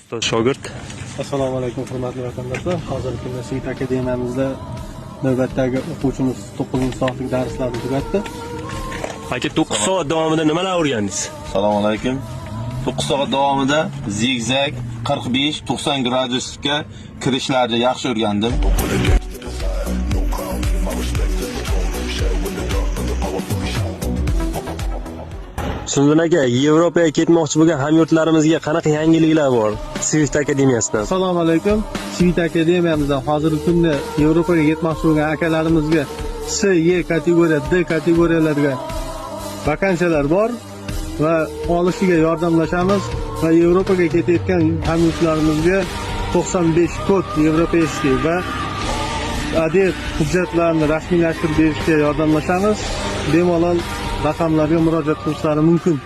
Ustoz shogird. Assalomu alaykum, hurmatli vatandoshlar. Hozirgi kunda Svit akademiyamizda navbatdagi o'quvchimiz 9 soatlik darslarni tugatdi. Aka, 9 soat davomida nimalar o'rgandingiz? Assalomu alaykum. 9 soat davomida zigzag 45 90 gradusga kirishlarni yaxshi o'rgandim. Sundun aka, Yevropaga ketmoqchi bo'lgan hamyurtlarimizga qanaqa yangiliklar bor Swift akademiyasidan? Assalomu alaykum. Svit akademiyamizdan hozirgi kunda Yevropaga ketmoqchi bo'lgan akalarimizga C, E kategoriya, D kategoriyalarga vakansiyalar bor va olishiga yordamlashamiz va Yevropaga ketayotgan hamyurtlarimizga 95 kod европейский va ADR hujjatlarini rasmiylashtirib berishga yordamlashamiz. Bemalol raqamlarga murojaat qilishlari mumkin.